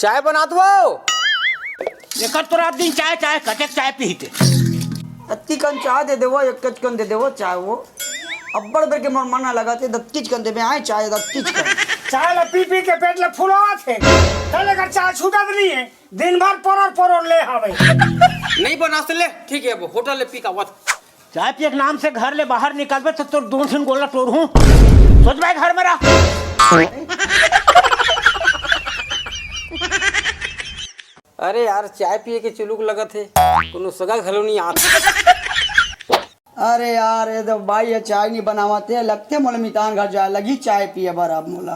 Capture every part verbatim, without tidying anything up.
चाय बनात हो? एक तो रात दिन चाय, चाय, कतेक चाय पीते? अतकी कन चाय दे देवो, एक कन दे देवो चाय वो। अब्बड़ बेर के मोर मन लगत हे, दतकीच कन देबे आए चाय, दतकीच कन। चाय ला पी पी के पेट ला फुलावत हे। कल अगर चाय छूटत नहीं है, दिन भर परोर परोर ले हवे। नहीं बना से ले, ठीक है, अब होटल ले पी का आवत। चाय पिए के नाम से घर ले बाहर निकलबे तो तोर दोनों ठन गोला टोरहूं। सोच भाई घर में रह। अरे यार, चाय पिए के चुलुक लगत हे, कोनो सगा घलो नहीं आत। अरे यार, ये तो भाई ये चाय नहीं बनावत हे, लगथे मोला मितान घर जाए लगी चाय पिए बर अब मोला।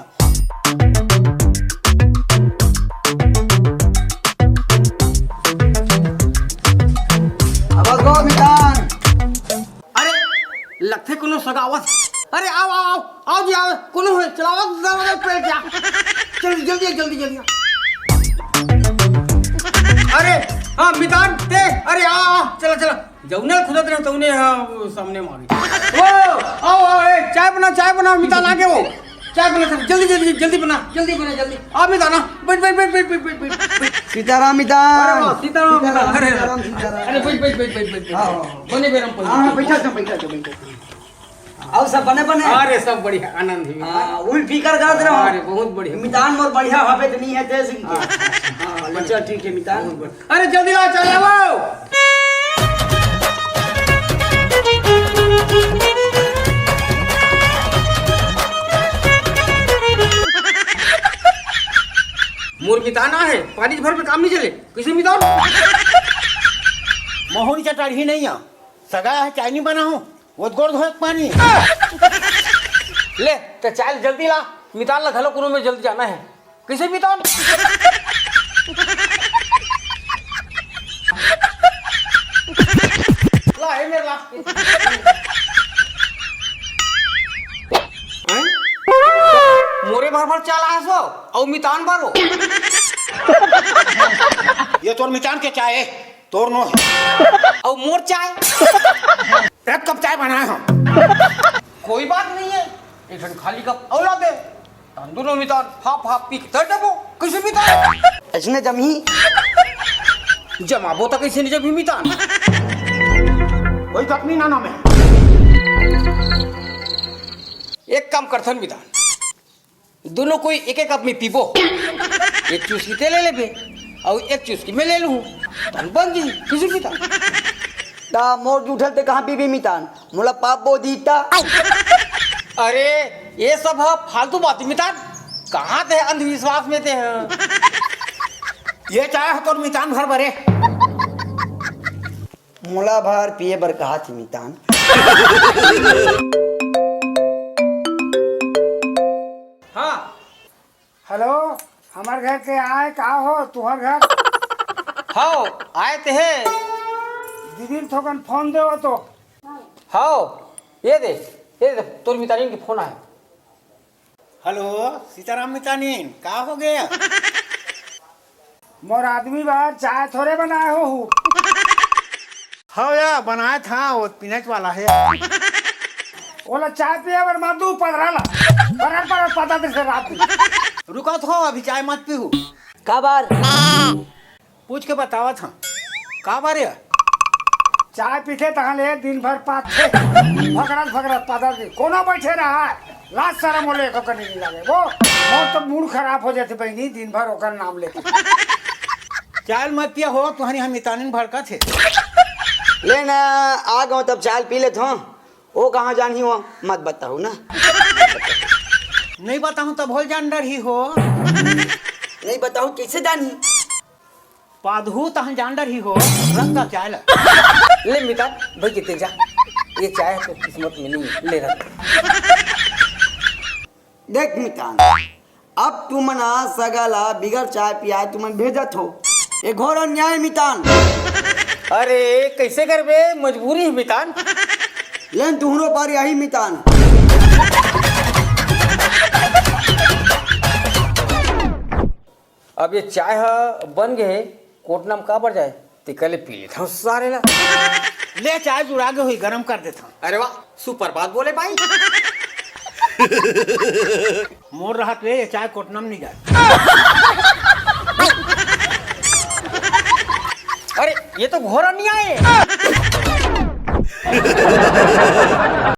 अब गो मितान। अरे, लगथे कोनो सगा आवत। अरे, आओ, आओ, आओ, आओ जी, आओ। कोनो है, चलाओ, दरवाजा खोल के आ। जल्दी, जल्दी, जल्दी, जल्दी आ। अरे, हाँ, मितान, ते, अरे, आ, आ, चला, चला। जौने खुदत रहे, तौने, हाँ, वो सामने में आ गई। ओ, आओ, आओ, ए, चाय बना, चाय बना, मितान आ गए हो। चाय बना, जल्दी, जल्दी, जल्दी बना, जल्दी बना, जल्दी। आ, मितान, आ, बैठ, बैठ, बैठ। सीताराम मितान। अरे वाह, सीताराम, सीताराम, अरे, सीताराम, सीताराम। अरे, बैठ, बैठ, बैठ, बैठ, बैठ, बैठ। हाँ, हाँ, हाँ। बने बेरम पर। हाँ, हाँ, बैठा जाओ, बैठा जाओ, बैठा जाओ। अउ सब बने, बने? अरे, सब बढ़िया, आनंद ही। हाँ, वही फिकर करत रहो। अरे, बहुत बढ़िया। मितान मोर बढ़िया हवे त नहीं है, ते सिंह के। हाँ, हाँ, हाँ, अच्छा, ठीक है, मितान। बहुत बढ़िया। अरे, जल्दी लाओ, चाय लाओ। मोर मितान आहे, पानी भर में काम नहीं चले। किसे मितान? महुरी चटाढ़ी नहीं आ। सगा है, चाय नहीं बना हूँ। वो गोड़ धोए के पानी। ले, ते चाय जल्दी ला। मितान ला घलो कोनो में जल्दी जाना है। किसे मितान? ला, हे मेरे ला। हैं? मोरे भर भर चाय लाए सो, अउ मितान भरो। ये तोर मितान के चाय है, तोर नो है। अउ मोर चाय? एक कप चाय बनाए हो। कोई बात नहीं है, एक ठन खाली कप अउ ला दे। तंदूर में मितान, हाफ हाफ पी के तर देबो, कैसे मितान? ऐसने जमही? जमाबो तो कैसे नहीं जमही मितान? वही तो अपनी नाना में। एक काम करथन मितान, दोनों कोई एक एक कप में पीबो। एक चुस्की ते ले लेबे, अउ एक चुस्की मैं ले लूँ। तन बन जी, किसी की तन। ता मोर जूठल ते कहाँ पीबी मितान? मोला पाप बोधी ता। अरे, ये सब ह फालतू बात मितान। कहाँ ते अंधविश्वास में ते ह? ये चाय ह तोर मितान भर बरे। मोला भर पिए बर कहा थी मितान। हाँ। हेलो, हमार घर के आए का हो, तुहर घर? हाओ, आए ते हे। दीदी थोकन फोन दे हो तो। हाओ, ये दे, ये दे, तोर मितानिन के फोन आए। हेलो, सीताराम मितानिन, का हो गया? मोर आदमी बर चाय थोरे बनाए हो हूँ। हाँ या, बनाए था, वो पीने वाला है। ओला चाय पिए बर मत दू, पधरा ला। परर परर पता तेरे से रात में। रुका थो, अभी चाय मत पीहू। का बार? पूछ के बतावत हं। का बार या? चाय पीथे तहाँ ले दिन भर पाथे। फकरत फकरत पता नहीं। कोनो बैठे रहा है। लाज शरम ओले एको कनी नहीं लागे। वो, मोर तो मूड खराब हो जाथे बहिनी, दिन भर ओकर नाम लेके। चाल मत पिया हो, तुहरी हम मितानिन भड़कत हे। ले ना, आ गो तब चाल पी लेत हो। ओ कहाँ जानही हो, मत बताहू ना। नहीं बताहूँ तब होल जान डरही हो। नहीं बताहू कैसे जानही? पादहू तहन जान डरही हो, रख दा चाय ला। ले मितान, भाई किते जा। ये चाय तो किस्मत में नहीं है, ले रख। देख मितान, अब तुमन आ सगा ला बिगर चाय पियाए तुमन भेजत हो। ये घोर अन्याय मितान। अरे, कैसे करबे? मजबूरी है मितान। लेन तुहरो पारी आही मितान। अब ये चाय ह बन गे हे, कोटना म काबर जाए? ते कहले पी लेथंव सारे ला। ले चाय जुड़ा गे होही, गरम कर देथंव। अरे वाह, सुप्रभात बोले भाई। मोर रहत ले ये चाय कोटना म नहीं जाए। अरे, ये तो घोड़ा नहीं आए।